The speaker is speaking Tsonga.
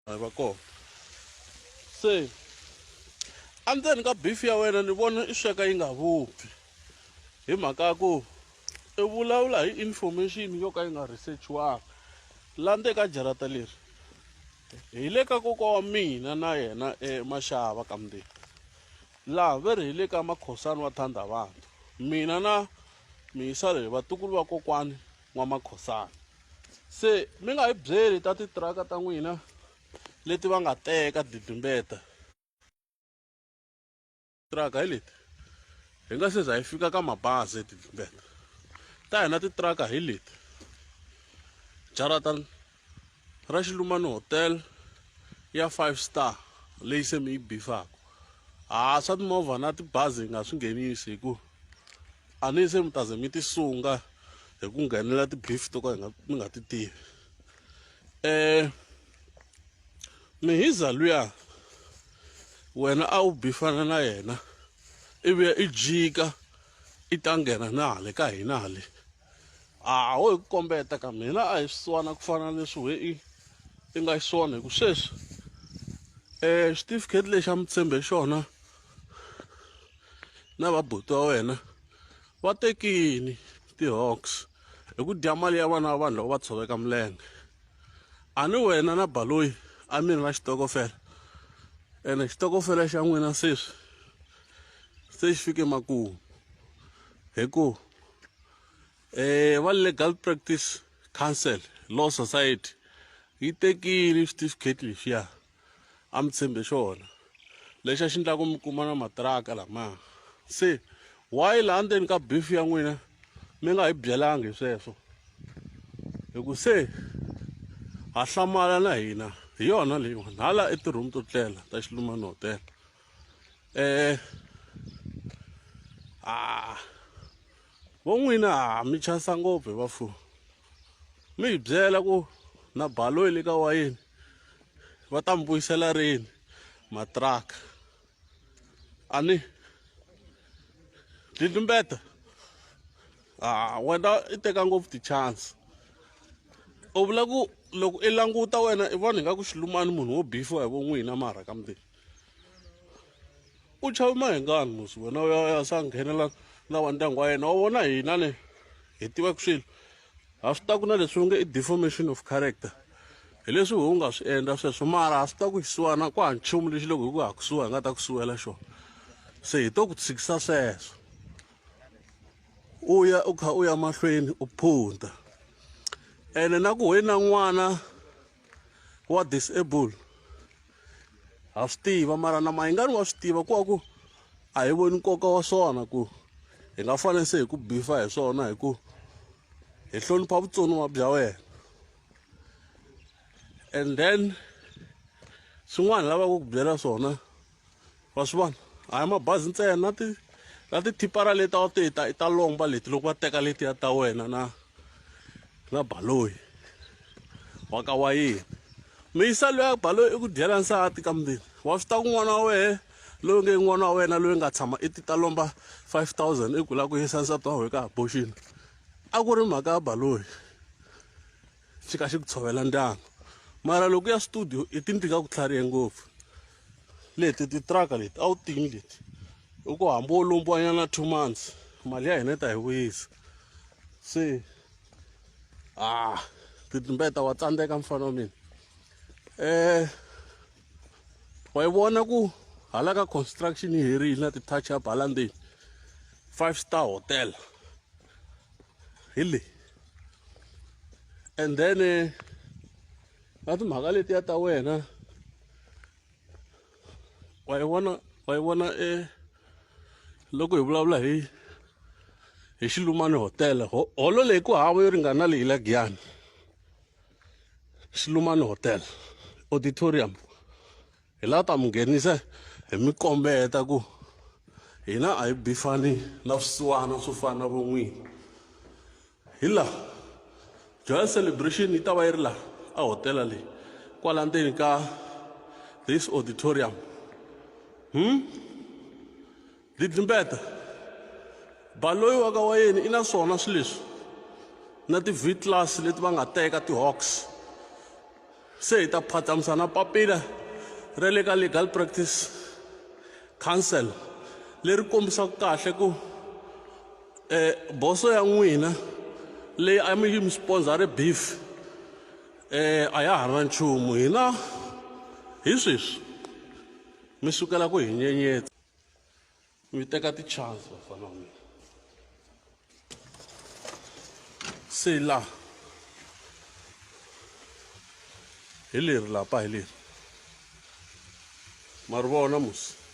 Va kona se endzeni ka beef ya wena ni vona i sweka yi nga vupfi hi mhaka ya ku i vulavula hi information yo ka yi nga research-iwanga la ndzeni ka jarata leri hi le ka kokwa wa mina na yena eMaxava ka Mndeni laha ve ri hi le ka Makhosani wa Thandavantu mina na Miyisa leyi vatukulu va kokwani N'wamakhosana se mi nga hi byeli ta titiraka ta n'wina leti va nga teka didlimbeta tiraka hi leti hi nga se za hi fika ka mabazi tidlimbeta ta hina titiraka hi leti jarata ra Xilumani hotel ya five star leyi se mi yi bifaka ha swa timovha na tibazi hi nga swi nghenisi hi ku a ni se mi ta ze mi ti sunga hi ku nghenela ti-beef to ka hi nga mi nga ti tivi um mihiza luya wena a wu bifana na yena ivi i jika i ta nghena na hale ka hina hale a wo hi ku kombeta ka mina a hi swisiwana ku fana na leswi we i i nga xiswona hi ku sweswi um xitifiketi lexi a mi tshembe xona na vabuti wa wena va tekini ti-hawks hi ku dya mali ya vana va vanhu loko va tshoveka milenge a ni wena na baloyi a mi ri na xitokofela ene xitokofela xa n'wina sweswi se xi fike makumu hi ku um va legal practice council law society yi tekile xitifiketi lexiya a mi tshembe xona lexi a xi endla ku mi kuma na matiraka lamaya se why laha ndzeni ka beef ya n'wina mi nga hi byelanga hi sweswo hi ku se ha hlamala na hina hi yona leyiwani hala i ti-room to tlela ta Xilumani hotel um a vo n'wina ha mi chasa ngopfu hi vafuwi mi hi byela ku na baloyi le ka wayeni va ta mi vuyisela rini matiraka a ni dlidlimbeta a wena i teka ngopfu ti-chance u vula ku loko i languta wena i vona ingaku xilumani munhu wo bifiwa hi vo n'wina mara ka mutini u chave mahingani musi wena u ya u ya sa nghenela na wa ndyangu wa yena wa vona hina ni hi tivaka swilo ha swi ta ku na leswi nge i deformation of character hi leswi u nga swi endla sweswo mara ha swi ta ku xisiwana ku ha nchumu lexi loko hi ku ha kusuhi hi nga ta ku suwela xona se hi to ku tshikisa sweswo u ya u kha u ya mahlweni u phunta ene na ku wena n'wana wa disable ha swi tiva mara na mayingani wa swi tiva ku wa ku a hi voni nkoka wa swona ku hi nga fanele se hi ku bifa hi swona hi ku hi hlonipha vutsoniwa bya wena and then swin'wana lava ku ku byela swona wa swi vona a hi mabazi ntsena na ti na tithipara leti a wu ti ta i ta lomba leti loko va teka letiya ta wena na na baloyi wa ka wa yena miyisa loyi baloyi i ku dyela nsati ka mundini wa swi ta ku n'wana wa wehe loyi nge n'wana wa wena loyi nga tshama i ti ta lomba 5000 i ku la ku yisa nsati wa wena ka abortion a ku ri mhaka ya baloyi xi ka xi ku tshovela ndyangu mara loko ya studio i ti nga ku tlharihe ngopfu leti titiraka leti a wu timi leti i ku hambi wo lombiwanyana 2 months mali ya hina yi ta hi vuyisa se ah titimbeta wa tsandzeka mfana wa mina wa yi vona ku hala ka construction yi herile na ti-touch up hala ndzeni five star hotel hi leyi and then na timhaka letiya ta wena wa yi vona wa yi vona e loko hi vulavula hi hi Xilumani hotel holo leyi ku hava yo ringana na leyi la Giyani Xilumani hotel auditorium hi lava ta mi nghenisa hi mi kombeta ku hina a hi bifani na swisiwana swo fana na vo n'wina hi laha joyous celebration yi ta va yi ri laha a hotela leyi kwala ndzeni ka this auditorium dlidlimbeta baloyi wa ka wa yena i na swona swilo leswi na ti-V class leti va nga teka ti-hawks. Se hi ta phatsamisa na papila ra le ka Legal Practice Council leri kombisaka kahle ku um boso ya n'wina leyi a mi yi mi sponsor beef um a ya ha ri na nchumu hina hi sweswi mi sukela ku hi nyenyetsa mi teka ti-chance vafana wa mina se la hi leri lapa hi leri ma ri vona musi.